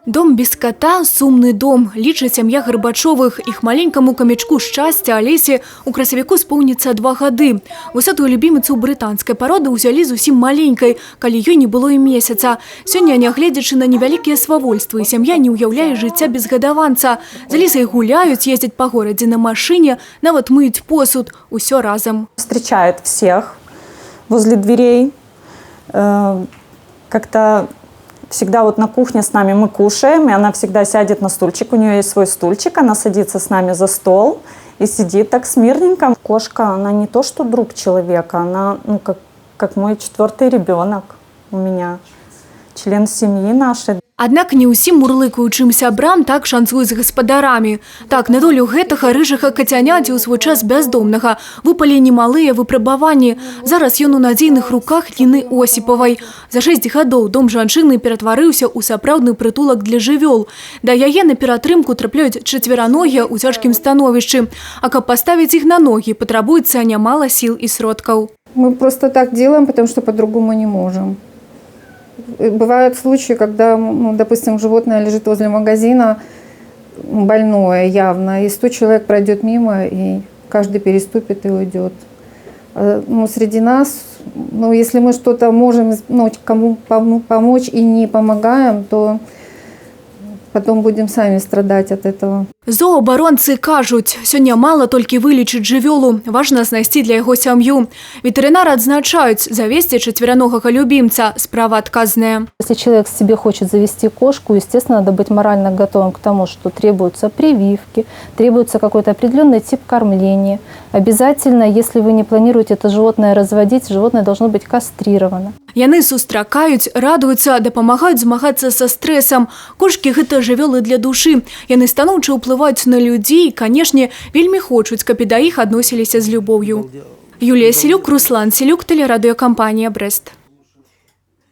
Дом без кота – сумны дом, лічыць сям'я Гарбачовых. Іх маленькаму камячку шчасця Алесе у красавіку споўніцца 2 гады. Вусатую любіміцу брытанскай пароды ўзялі зусім маленькай, калі ёй не было і месяца. Сёння, нягледзячы на невялікія свавольствы, сям'я не ўяўляе жыцця без гадаванца. З Алісай гуляюць, ездзяць па горадзе на машыне, нават мыюць посуд. Усё разам. Встречает всех возле дверей. Как-то всегда вот на кухне с нами мы кушаем, и она всегда сядет на стульчик, у нее есть свой стульчик, она садится с нами за стол и сидит так смирненько. Кошка, она не то что друг человека, она, ну, как мой четвертый ребенок у меня, член семьи нашей. Аднак не ўсім мурлыкаючым сябрам так шанцуе з гаспадарамі. Так, на долю гэтага рыжага кацяняці, ў свой час бяздомнага, выпалі немалыя выпрабаванні. Зараз ён у надзейных руках Ліны Осіпавай. За 6 гадоў дом жанчыны ператварыўся ў сапраўдны прытулак для жывёл. Да яе на ператрымку трапляюць чацвераногія ў цяжкім становішчы. А каб паставіць іх на ногі, патрабуецца нямала сіл і сродкаў. Мы просто так делаем, потому что по-другому не можем. Бывают случаи, когда, ну, допустим, животное лежит возле магазина, больное явно, и 100 человек пройдет мимо, и каждый переступит и уйдет. Ну, среди нас, ну, если мы что-то можем, ну, кому помочь и не помогаем, то потом будем сами страдать от этого. Зоабаронцы кажуць, сёння мала толькі вылечыць жывёлу, важна знайсці для яго сям'ю. Ветэрынары адзначаюць, завесці чацвераногага любімца – справа адказная. Если человек себе хочет завести кошку, естественно, надо быть морально готовым к тому, что требуются прививки, требуется какой-то определенный тип кормления. Обязательно, если вы не планируете это животное разводить, животное должно быть кастрировано. Яны сустракаюць, радуюцца, дапамагаюць змагацца са стрэсам. Кошкі – гэта жывёлы для душы. Яны станоўча ўплываюць на людзей і, канешне, вельмі хочуць, каб і да іх адносіліся з любоўю. Юлія Селюк, Руслан Селюк, тэлерадыёкампанія «Брэст».